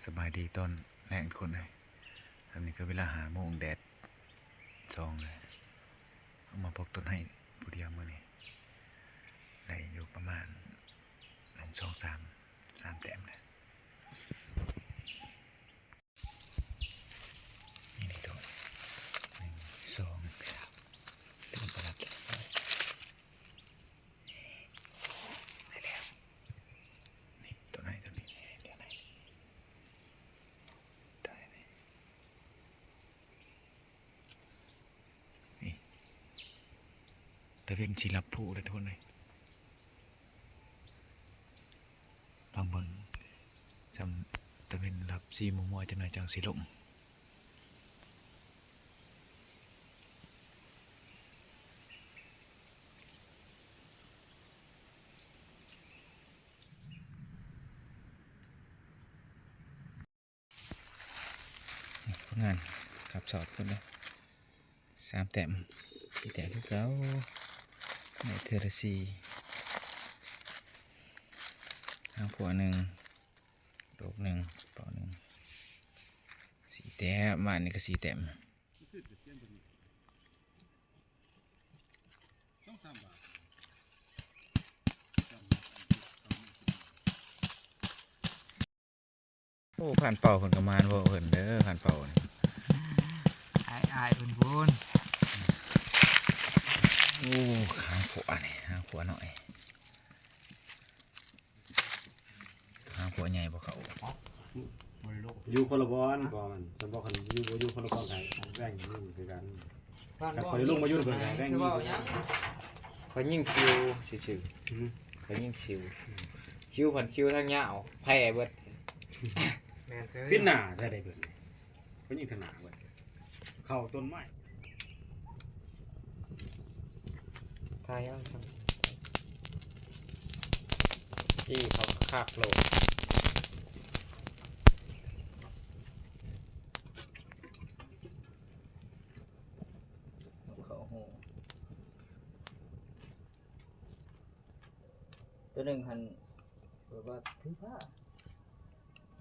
ສະບາຍດີຕອນແລງທຸກຄົນເອີຍ. ຕອນນີ້ກໍເວລາຫ້າໂມງ ແດດສ່ອງແລ້ວ. ເອົາມາປົກຕົ້ນໄມ້ຜູ້ດຽວມື້ນີ້ ໄດ້ຢູ່ປະມານໜຶ່ງ ສອງ ສາມ ສາມແຕ້ມແລ້ວ. ນີ້ເດ້ ໜຶ່ງ ສອງ ສາມ ເຕັມປະລັດແລ້ວ. ນີ້ ໂຕໃນ ໂຕນີ້ ໂຕໃນ ໂຕນີ້ ນີ້ ຕາເວັນຊິລັບພູເດ້ທຸກຄົນເອີຍ. ລອງເບິ່ງ ຊ່ຳຕາເວັນລັບສີມົວໆ ຈັກໜ່ອຍຈັ່ງຊິລົງ. ຜົນງານຂັບສອດເພິ່ນເດ້ ສາມແຕ້ມ ສີ່ແຕ້ມຄືເກົ່າ ໄດ້ເທື່ອລະສີ່ ຫາງຂົວໜຶ່ງ ໂດກໜຶ່ງ ເປົ້າໜຶ່ງ ສີ່ແຕ້ມ. ມານີ້ກໍສີ່ແຕ້ມ. ໂອ້ ພານເປົ້າເພິ່ນກໍມານບໍ່ເພິ່ນເດີ ພານເປົ້ານີ້ ອາຍໆ ເພິ່ນພຸ້ນ. ໂອ້ ຫາງຂົວນີ້ ຫາງຂົວນ້ອຍ. ຫາງຂົວໃຫຍ່ບໍ່ເຂົ້າ ຢູ່ຄົນລະບ່ອນ. ບໍ່ ມັນ ສຳບໍ່ ຄັນຢູ່ ຢູ່ຄົນລະບ່ອນ ໃຫ້ແບ່ງນີ້ຄືກັນ. ຄັນຂ້ອຍລົງມາຢູ່ນຳເພິ່ນ ໃຫ້ແບ່ງນີ້ຄືກັນ. ຂ້ອຍຍິງຊິວຊື່ໆ ອືມ ຂ້ອຍຍິງຊິວ ຊິວພັນຊິວທາງຍາວ ແພ້ເບິດ. ແມ່ນເຊີຍ ຕິດໜ້າໃສ່ໄດ້ເບິດ. ເພິ່ນຍິງທາງໜ້າເບິດ ເຂົ້າຕົ້ນໄມ້ ຖ່າຍເອົາຊ້ຳ ຈີ່ເຂົ້າຄັກໂລດ ເຂົ້າໂຮງ. ໂຕໜຶ່ງຫັ້ນ ແບບວ່າຖືພາ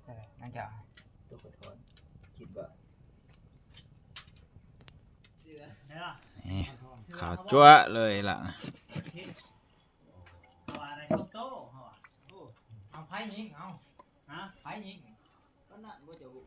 ໃຊ່ ຫຼັງຈາກຕົກກະຖອນ ຄິດວ່າ ນີ້ ຂາວຈັ້ວະເລີຍລະ. ເອົາໃຜຍິງ ເອົາ ຮະ ໃຜຍິງ ກໍນັ້ນບໍ່ຈະຮູ້.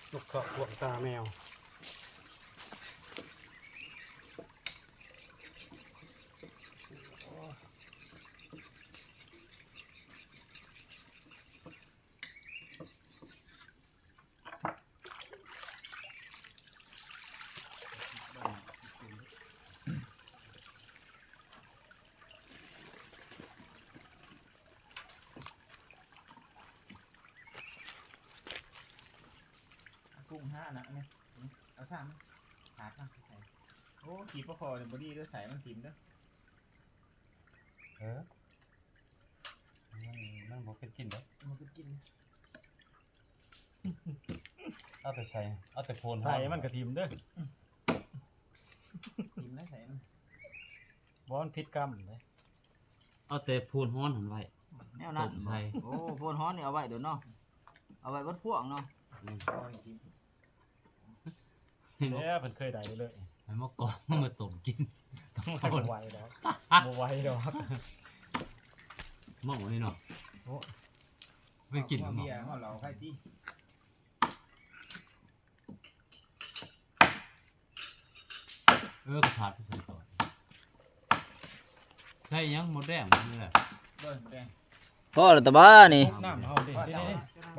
ລູກເຂາະພວກຕາແມວ. ເອົາກຸ້ງຫ້ານະ ນີ້ ເອົາສາມ ຂາດນະ ໃສ່ ໂອ້ ກີບປາຄໍ່ນີ້ບໍ່ດີເດີ ໃສ່ມັນຖິ້ມເດີ. ເອີ ມັນ ມັນບໍ່ເປັນກິນເດ້ ບໍ່ເປັນກິນ ເອົາແຕ່ໃສ່ ເອົາແຕ່ໂພນ ໃສ່ມັນກະຖິ້ມເດີ ຖິ້ມໄດ້ໃສ່ມັນ ບໍ່ ມັນຜິດກຳເດ້. ເອົາແຕ່ໂພນຮ້ອນຫັ້ນໄວ້ ແນວນັ້ນ ຕົ້ມໃສ່ ໂອ້ ໂພນຮ້ອນນີ້ເອົາໄວ້ໂດນເນາະ ເອົາໄວ້ເບິດພວງເນາະ ອືມ ແລ້ວເພິ່ນເຄີຍໄດ້ເລີຍ ໃຫ້ມາກອງມາຕົ້ມກິນ ບໍ່ໄຫວດອກ ບໍ່ໄຫວດອກ ເມົານີ້ເນາະ ໂອ້ ໄປກິນເມາເບຍເຮົາເຫຼົ້າໃຜຕິ. ເອີ ກະຖາດໄປໃສ່ກ່ອນ ໃສ່ຫຍັງ ໝົດແດງນີ້ແຫຼະ ໂດຍ ໝົດແດງ ພໍແລ້ວຕະບານີ້ ນ້ຳເຮົາເດ້ ນີ້ໆ